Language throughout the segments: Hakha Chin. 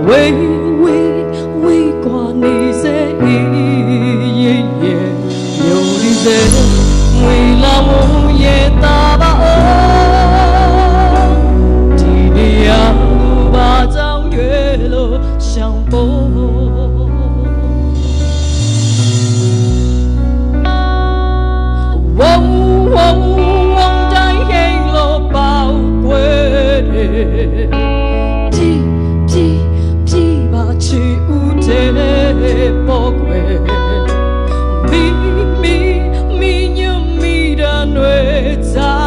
ဝေဝေဝေကွာနေစေယေယေယုံဒီစေငွေလာဝရဲ့တာပါအောင်ဒီနေရာကိုဘာကြောင့်ရွေလို့ရှောင်ပေါ် ဝုံဝုံဝုံတိုင်းဟိလို့ပေါကွယ်တယ်ပြီပြီပြီပါချီဦးတဲ့ပေါ်ကွယ်မီမီမီညမီတနွေချာ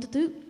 tutu.